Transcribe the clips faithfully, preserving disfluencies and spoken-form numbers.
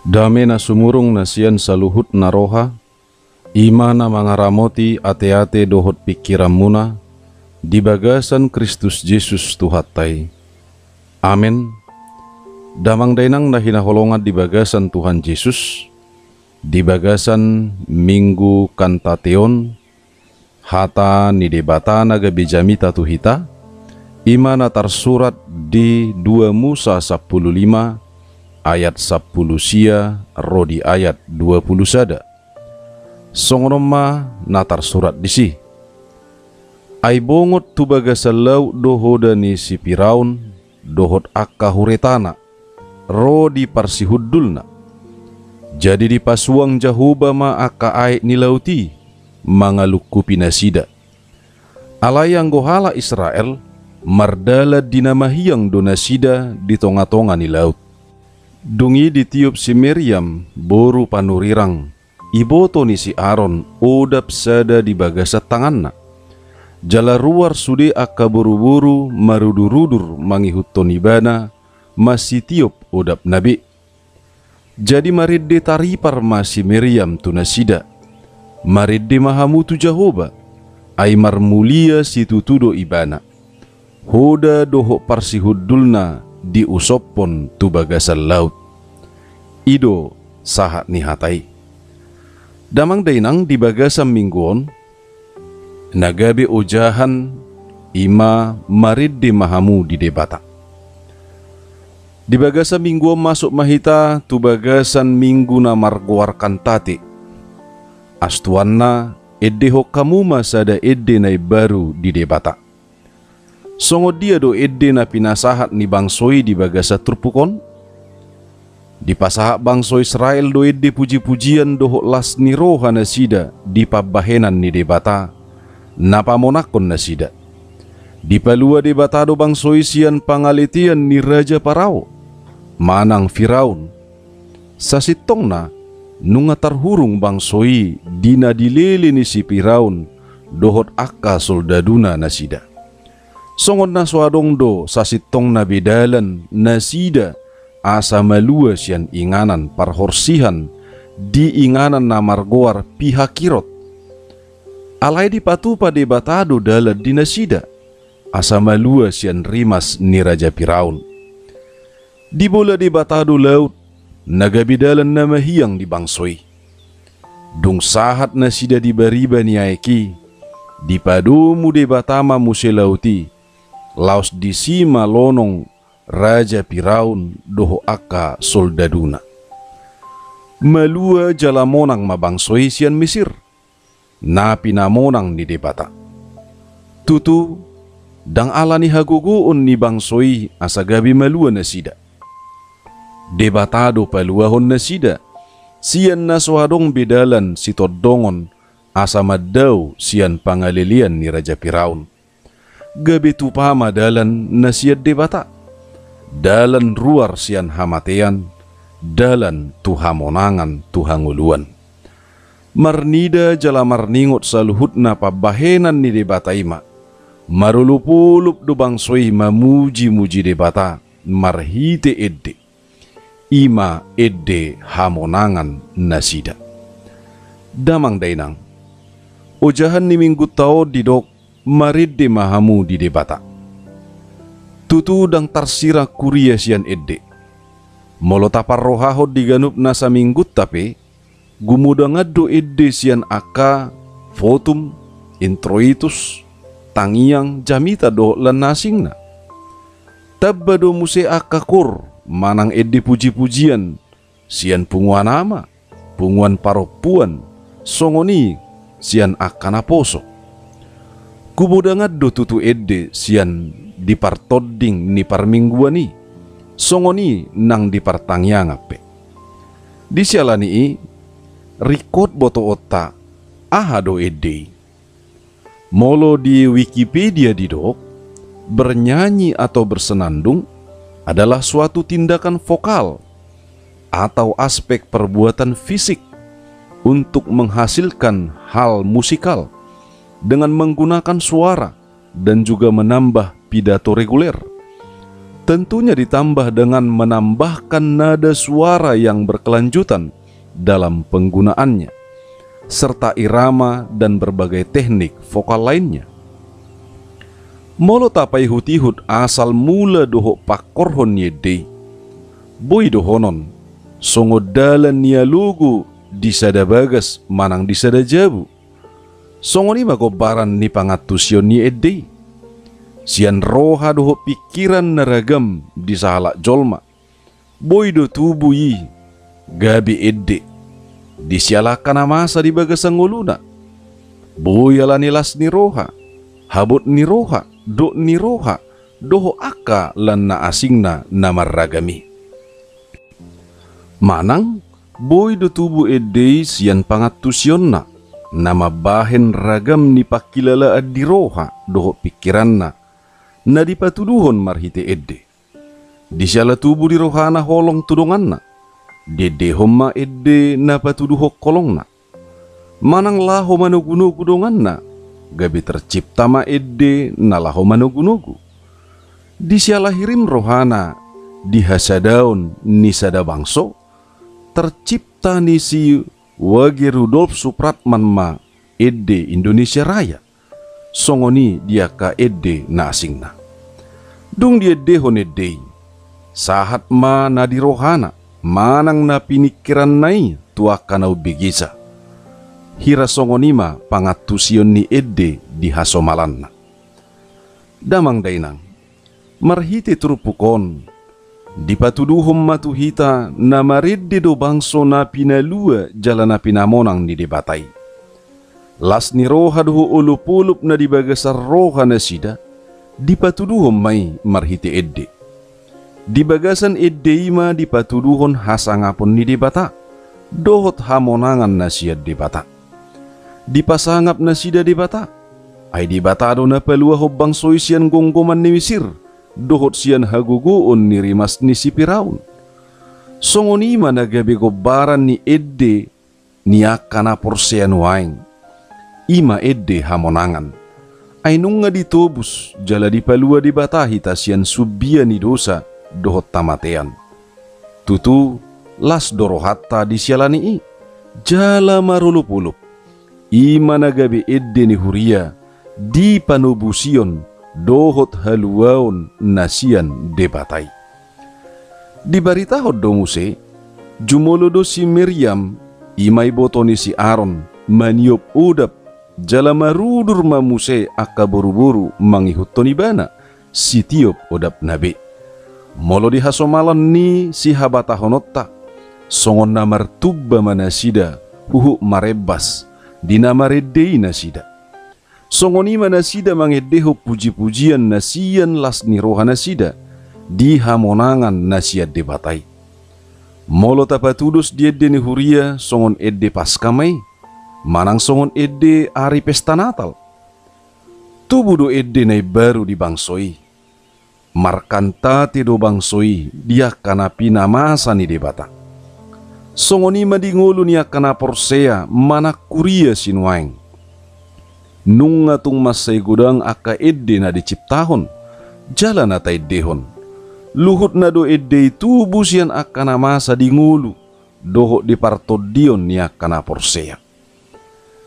Dame na sumurung na sian saluhut na roha, i ma na mangaramoti ateate dohot pingkiranmuna di bagasan Kristus Jesus Tuhanta i. Amen. Damang dainang na hinaholongan di bagasan Tuhan Jesus, di bagasan Minggu Kantate on, hata ni Debata na gabe jamita tu hita, i ma na tarsurat di dua Musa sampulu lima ayat sampulu sia ro di ayat dua pulu sada. Songon on ma na tarsurat disi: Ai bongot tu bagasan laut do hoda ni si Piraun dohot angka huretana, ro di parsihundulna. Jadi dipasuang Jahowa ma angka aek ni laut i, mangalungkupi nasida. Alai anggo halak Israel, mardalan di na mahiang do nasida di tongatonga ni laut. Dung i ditiop si Miriam, boru panurirang, iboto ni si Aron, odap sada di bagasan tanganna. Jala ruar sude angka boruboru marudurudur mangihuthon ibana, masitiop odapna be. Jadi marende taripar ma si Miriam tu nasida: Marende ma hamu tu Jahowa, ai marmulia situtu do Ibana. Hoda dohot parsihundulna diusophon tu bagasan laut. I do sahat ni hata i. Damang dainang, di bagasan minggu on, na gabe ojahan i ma marende ma hamu di Debata. Di bagasan minggu on masuk ma hita tu bagasan minggu na margoar Kantate. Astuanna, endehon hamu ma sada ende na imbaru di Debata. Songon dia do ende na pinasahat ni bangso i di bagasan turpuk on? Dipasahat bangso Israel do ende pujipujian dohot las ni roha nasida di pambahenan ni Debata, na pamonangkon nasida. Dipalua Debata do bangso i sian pangaletean ni Raja Parao, manang Firaun. Sasintongna, nunga tarhurung bangso i di na dilele ni si Piraun dohot angka soldaduna nasida. Songon na so adong do sasintongna be dalan nasida asa malua sian inganan parhorsihan di inganan na margoar Pihakirot. Alai dipatupa Debata do dalan di nasida, asa malua sian rimas ni Raja Piraun. Dibola Debata do laut, na gabe dalan na mahiang di bangso i. Dung sahat nasida di bariba ni aek i, dipadomu Debata ma muse laut i, laos disi ma lonong Raja Piraun dohot angka soldaduna. Malua jala monang ma bangso i sian Misir, na pinamonang ni Debata. Tutu, ndang ala ni hagogoon ni bangso i asa gabe malua nasida. Debata do paluahon nasida sian na so adong be dalan sitondongon asa mandao sian pangalelean ni Raja Piraun. Gabe tupa ma dalan na sian Debata. Dalan ruar sian hamatean, dalan tu hamonangan tu hangoluan. Marnida jala marningot saluhutna pambahenan ni Debata i ma. Marolopolop do bangso i mamujimuji Debata marhite ende. I ma ende hamonangan nasida. Damang dainang, ojahan ni minggunta on didok marende ma hamu di Debata. Tutu ndang tarsirang kuria sian ende. Molo taparrohahon di ganup nasa minggunta pe, gumodangan do ende sian angka votum, introitus, tangiang, jamita dohot lan na asingna. Tamba do muse angka koor manang ende pujipujian sian punguan ama, punguan parompuan, songon i sian angka naposo. Gumodangan do tutu ende sian di partonding ni parmingguan i, songon i nang di partangiangan pe. Disiala ni i, ringkot botoonta aha do ende i. Molo di Wikipedia didok, bernyanyi atau bersenandung adalah suatu tindakan vokal atau aspek perbuatan fisik untuk menghasilkan hal musikal dengan menggunakan suara dan juga menambah pidato reguler. Tentunya ditambah dengan menambahkan nada suara yang berkelanjutan dalam penggunaannya, serta irama dan berbagai teknik vokal lainnya. Molo tapaihut-ihut asal mula dohot pangkorhon ni ende i, boi dohonon songon dalan ni alogo di sada bagas manang di sada jabu. Songon i ma gombaran ni pangantusion ni ende i. Sian roha dohot pingkiran na ragam di sahalak jolma, boi do tubu i gabe ende di siala angka na masa di bagasan ngoluna. Boi ala ni las ni roha, habot ni roha, dok ni roha, dohot angka lan na asingna na marragam i. Manang boi do tubu ende i sian pangantusionna na mambahen ragam ni pangkilalaan di roha dohot pingkiranna na dipatuduhon marhite ende. Di siala tubu di rohana holong tu donganna, diendehon ma ende na patuduhon holongna. Manang laho manogunogu donganna, gabe tercipta ma ende na laho manogunogu. Di siala hirim rohana di hasadaon ni sada bangso, tercipta ni si Wage Rudolf Supratman ma ende Indonesia Raya. Songon i di angka ende na asingna. Dung diendehon ende i, sahat ma na di rohana manang na piningkiranna i tu angka na umbegesa. Hira songon i ma pangantusion ni ende di hasomalanna. Damang dainang, marhite turpuk on, dipatuduhon ma tu hita na marende do bangso na pinalua jala na pinamonang ni Debata i. Las ni roha dohot olopolop na di bagasan roha nasida, dipatuduhon ma i marhite ende. Di bagasan ende i ma dipatuduhon hasangapon ni Debata dohot hamonangan na sian Debata. Dipasangap nasida Debata, ai Debata do na paluahon bangso i sian gomgoman ni Misir dohot sian hagogoon ni rimas ni si Piraun. Songon i ma na gabe gombaran ni ende ni angka na porsea nuaeng, i ma ende hamonangan. Ai nunga ditobus jala dipalua Debata hita sian sumbia ni dosa dohot hamatean. Tutu, las do rohanta di siala ni i, jala marolopolop. I ma na gabe ende ni huria di panobusion dohot haluaon na sian Debata i. Dibaritahon do muse, jumolo do si Miriam, i ma iboto ni si Aron, maniop odap, jala marudur ma muse angka boruboru mangihuthon ibana, sitiop odapna be. Molo di hasomalan ni sihabatahononta, songon na martumba ma nasida huhut marebbas di na marende i nasida. Songon i ma nasida mangendehon pujipujian na sian las ni roha nasida di hamonangan na sian Debata i. Molo tapatudos di ende ni huria songon ende Paska ma i, manang songon ende ari pesta Natal. Tubu do ende na imbaru di bangso i. Markantate do bangso i di angka na pinamasa ni Debata. Songon i ma di ngolu ni angka na porsea manang huria sinuaeng. Nunga tung mansai godang angka ende na diciptahon jala na taendehon. Luhutna do ende i tubu sian angka na masa di ngolu dohot di partondion ni angka na porsea.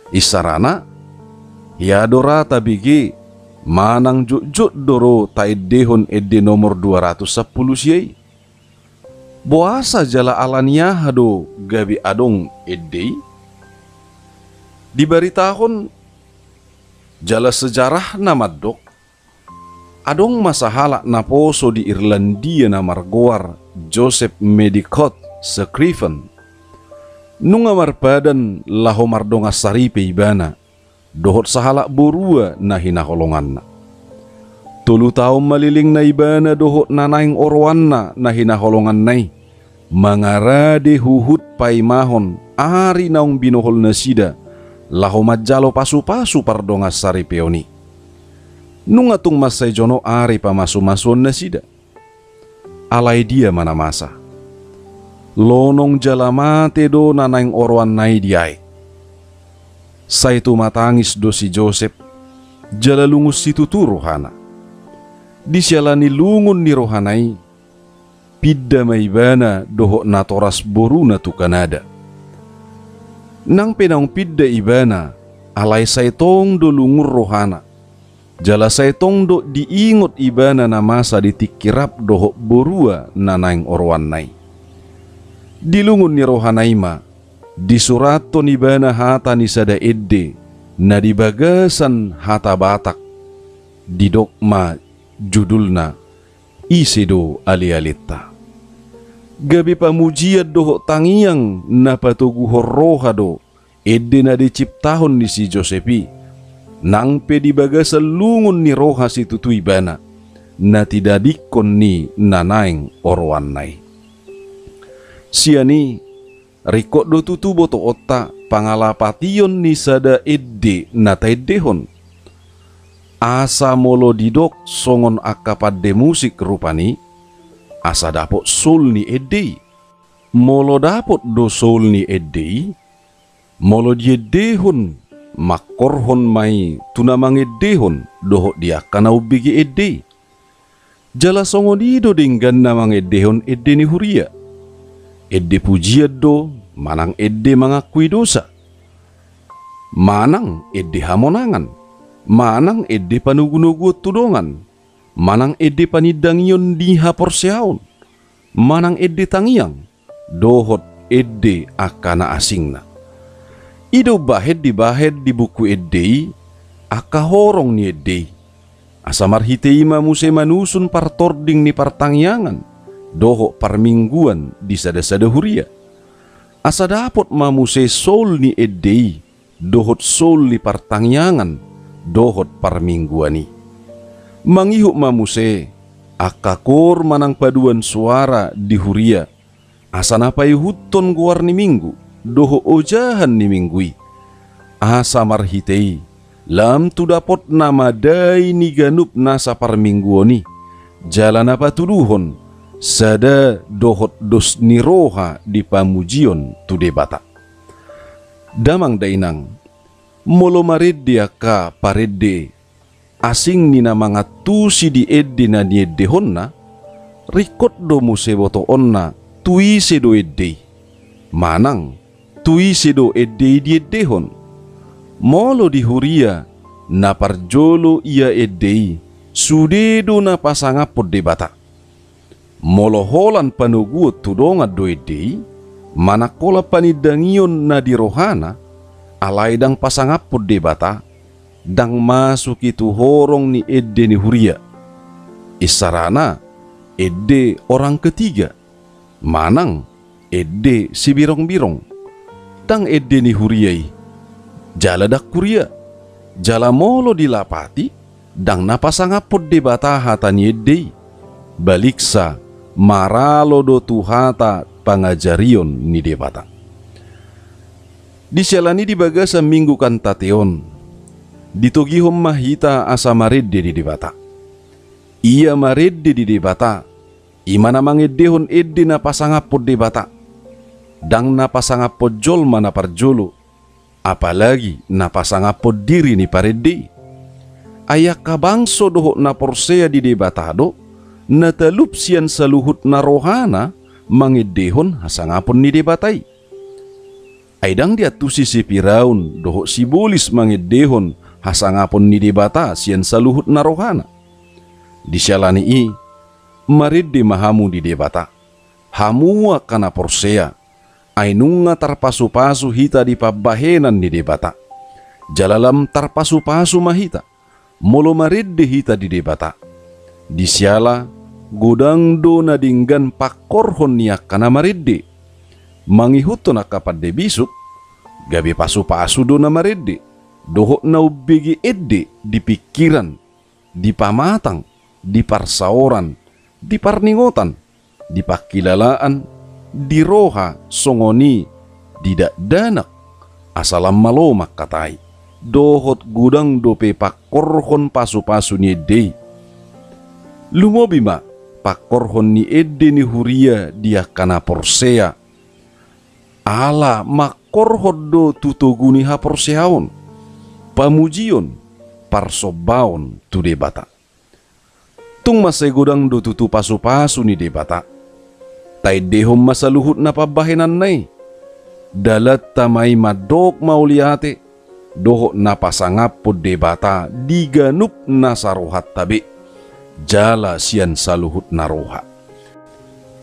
Isarana, hea do ra tabege manang jotjot do ro taendehon ende nomor dua ratus sampulu sia i? Boasa jala ala ni aha do gabe adong ende i? Dibaritahon jala sejarahna mandok, adong ma sahalak naposo di Irlandia na margoar Joseph Medicott Scriven. Nunga marpadan laho mardongan saripe ibana dohot sahalak borua na hinaholonganna. Tolu taon ma lelengna ibana dohot na naeng oroanna na hinaholonganna i mangarade huhut paimahon ari naung binohol nasida laho manjalo pasupasu pardongan saripeon i. Nunga tung mansai jonok ari pamasumasuon nasida. Alai dia ma na masa? Lonong jala mate do na naeng oroanna i di aek. Sai tumatangis do si Josep jala lungun situtu rohana. Di siala ni lungun ni rohana i, pinda ma ibana dohot natoras boruna tu Kanada. Nang pe naung pinda ibana, alai sai tong do lungun rohana. Jala sai tong do diingot ibana na masa di tingki rap dohot borua na naeng oroanna i. Di lungun ni rohana i ma disurathon ibana hata ni sada ende na di bagasan hata Batak, didok ma judulna Ise do Alealenta. Gabe pamujian dohot tangiang na patoguhon roha do ende na diciptahon ni si Josep i, nang pe di bagasan lungun ni roha situtu ibana, na tinadingkon ni na naeng oroanna i. Sian i, ringkot do tutu botoonta pangalapation ni sada ende na taendehon. Asa molo didok songon angka pande musik rupani, asa dapot soul ni ende i. Molo dapot do soul ni ende i, molo diendehon, mangkorhon ma i tu na mangendehon dohot di angka na umbege ende i. Jala songon i do denggan na mangendehon ende ni huria. Ende pujian do, manang ende mangakui dosa, manang ende hamonangan, manang ende panogunoguon tu dongan, manang ende panindangion ni haporseaon, manang ende tangiang, dohot ende angka na asingna. I do umbahen dibahen di buku ende i angka horong ni ende i. Asa marhite i ma muse manusun partording ni partangiangan dohot parmingguan di sadasada huria. Asa dapot ma muse soul ni ende i dohot soul ni partangiangan dohot parmingguan i. Mangihut ma muse angka koor manang paduan suara di huria, asa na paihuthon goar ni Minggu dohot ojahan ni Minggu i. Asa marhite i lam tu dapotna ma dai ni ganup nasa parmingguon i, jala na patuduhon sada dohot dos ni roha di pamujion tu Debata. Damang dainang, molo marende angka parende asing ni na mangantusi di ende na niendehonna, ringkot do muse botoonna tu ise do ende i, manang tu ise do ende i diendehon. Molo di huria, na parjolo ia ende i sude do na pasangaphon Debata. Molo holan panoguon tu dongan do ende i, manang holan panindangion na di rohana, alai ndang pasangaphon Debata, ndang masuk i tu horong ni ende ni huria. Isarana ende orang ketiga, manang ende sibirongbirong. Ndang ende ni huria i, jala ndang huria. Jala molo dilapati, ndang na pasangaphon Debata hata ni ende i. Baliksa, maralo do tu hata pangajarion ni Debata. Di siala ni di bagasan Minggu Kantate on, ditogihon ma hita asa marende di Debata. Ia marende di Debata, i ma na mangendehon ende na pasangaphon Debata. Ndang na pasangaphon jolma na parjolo, apalagi na pasangaphon diri ni parende i. Ai angka bangso dohot na porsea di Debata do na talup sian saluhut na rohana mangendehon hasangapon ni Debata i. Ai ndang diantusi si Firaun dohot si Bolis mangendehon hasangapon ni Debata sian saluhut na rohana. Di siala ni i, marende ma hamu di Debata, hamu angka na porsea, ai nunga tarpasupasu hita di pambahenan ni Debata. Jala lam tarpasupasu ma hita, molo marende hita di Debata. Di siala, godang do na denggan pangkorhon ni angka na marende. Mangihuthon angka pande bisuk, gabe pasupasu do na marende, dohot na umbege ende di pingkiran, di pamatang, di parsaoran, di parningotan, di pangkilalaan, di roha songon i di dakdanak, asa lam malo mangkatai, dohot godang dope pangkorhon pasupasu ni ende i. Lumobi ma pangkorhon ni ende ni huria di angka na porsea, ala mangkorhon do tu togu ni haporseaon, pamujion, parsombaon tu Debata. Tung mansai godang do tutu pasupasu ni Debata. Taendehon ma saluhut na pambahenanna i. Dalanta ma i mandok mauliate, dohot na pasangaphon Debata di ganup nasa rohanta be, jala sian saluhut na roha.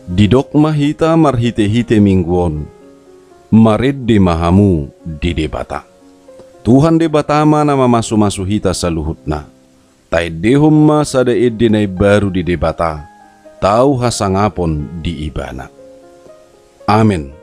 Didok ma hita marhite-hite Minggu on, marende ma hamu di Debata. Tuhan Debata ma na mamasumasu hita saluhutna. Taendehon ma sada ende na imbaru di Debata, tau hasangapon di Ibana. Amen.